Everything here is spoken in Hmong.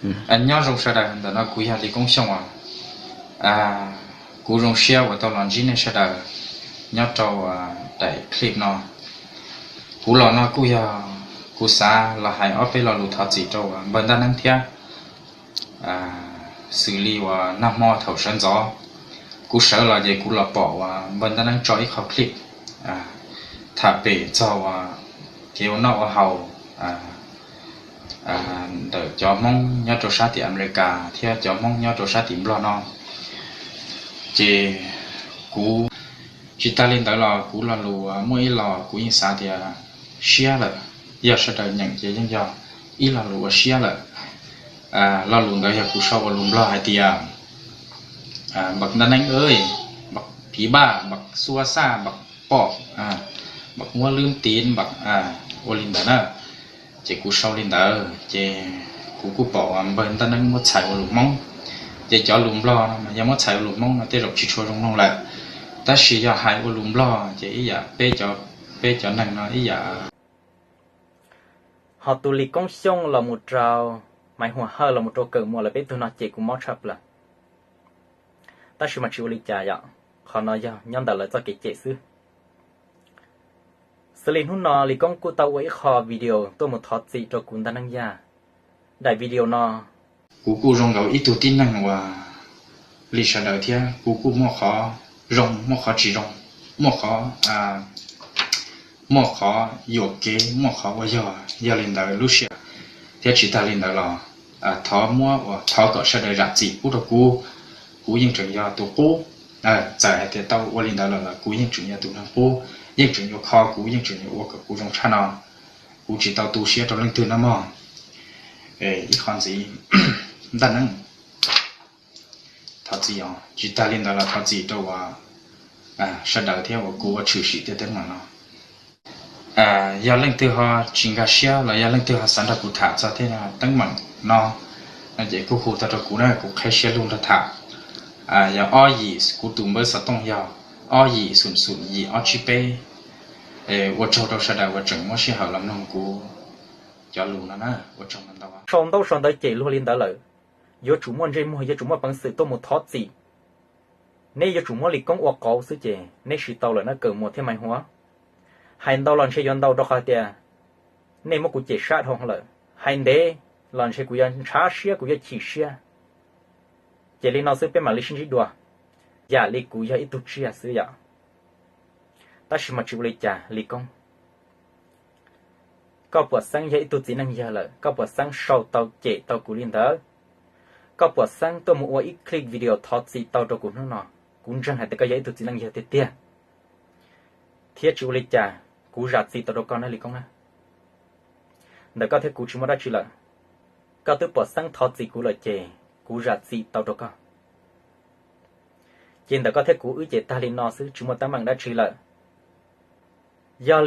Nyob zoo sawv daws, ntawm no kuv yog Lis Koob Xyooj os. Kuv zoo siab uas tau los ntsib nej sawv daws nyob rau daim clip no. Kuv los no kuj yog kuv xav los hais ob peb lo lus thov txim rau npawg Ntaj Neeb thiab. Xws li uas nag hmo thaum sawv ntxov kuv sawv los ces kuv los pom uas npawg Ntaj Neeb tso ib qho clip tham pem txog uas kev ua noj ua haus ntawm cov Hmoob nyob rau sab tim Amelikas thiab cov Hmoob nyob rau sab tim Nplog no. Ces kuv, tsis tas li ntawd los kuv lo lus muaj ib lo kuv yeej xav tias siab lawm, yog sawv daws nyeem ces yeej yog ib lo lus ua siab lawm. Lo lus ntawd yog kuv sau ua lus Nplog hais tias npawg Ntaj Neeb, npawg phiv npaj, npawg xua xaj, npawg pom, npawg muab lwb tiv, npawg ua li ntawd na. Ces kuv sau li ntawd ces kuv kuj pom uas npawg Ntaj Neeb muab txhais ua lus Hmoob. Ces cov lus Nplog no mas yog muab txhais ua lus Hmoob no tej zaum tsis tshua zoo mloog lawm, tab sis yog hais ua lus Nplog ces ib yam peb cov, peb cov neeg no ib yam. Ho tus Lis Koob Xyooj los mus rau Maiv Huas Hawj los mus rau Kawm Muas lawv peb tug no cem kuv mob tshaj plaws. Tab sis mas tsis ua li cas yom, qhov no yog nyob ntawm lawv txoj kev cem xwb. Xws li hnub no Lis Koob kuj tau ua ib qho video tuaj mus thov txim rau kuv Ntaj Neeb Yaj. Daim video no kuv kuj zoo nkaus ib tug tib neeg uas li sawv daws thiab, kuv kuj muaj qhov zoo muaj qhov tsis zoo, muaj qhov muaj qhov yuam kev, muaj qhov ua yog. Yog li ntawd lub sij hawm thiab tsis tas li ntawd los thov muab uas thov kom sawv daws zam txim pub rau kuv. Kuv yeej tseem yog tus qub, txawm hais tias tau ua li ntawd lawm los kuv yeej tseem yog tus neeg qub, yeej tseem yuav kho kuv, yeej tseem yuav ua kom kuv zoo tshaj no. Kuv tsis tau tu siab rau leej twg no mog. Ib qho ntxiv, Ntaj Neeb, thov txim os, tsis tas li ntawd los thov txim rau uas sawv daws thiab uas kuv ua tshwm sim tej teeb meem no. Yog leej twg ho tsis nkag siab los yog leej twg ho xav nrog kuv tham txog tej teeb meem no, no ces kuj hu tau rau kuv na, kuv qhib siab lug nrog tham. Yog ob yim kuv tus npawb xov tooj yog ob yim xum xum yim ob tsib peb. Ua tsaug rau sawv daws uas tseem muab sij hawm los mloog kuv cov lus no na, ua tsaug ntau ntau. Sau ntaub sau ntawv cem luag li ntawd lawm, yuav tsum muaj ntsej muag, yuav tsum muaj peev xwm tuaj mus thov txim. Neb yuav tsum muab Lis Koob ua qauv xwb ces neb siv tau lawm na Kawm Muas thiab Maiv Huas. Hais ntau los ntshe yuav ntau rau qhov tias nej muab kuv cem sab dhau lawm, hais ntev los ntshe kuv yuav ntshav siab, kuv yuav chim siab. Ces li no xwb peb mam li sib ntsib dua. Yam li kuv yog ib tug tsiaj xwb yom. Tab sis mas tsis ua li cas Lis Koob. Koj puas xeeb yog ib tug txiv neej yawg lawm, koj puas xeeb sau tau cem tau kuv li ntawd? Koj puas xeeb tuaj mus ua ib clip video thov txim tau rau kuv hnub no? Kuv ntseeg hais tias koj yog ib tug txiv neej yawg tiag tiag. Thiab tsis ua li cas, kuv zam txim tau rau koj na Lis Koob na. Ntawm koj thiab kuv tsis muaj dab tsi lawm. Koj twb puas xeeb thov txim kuv lawm ces kuv zam txim tau rau koj. Ces ntawm koj thiab kuv wb ces tag li no xwb, tsis muaj teeb meem dab tsi lawm. Yog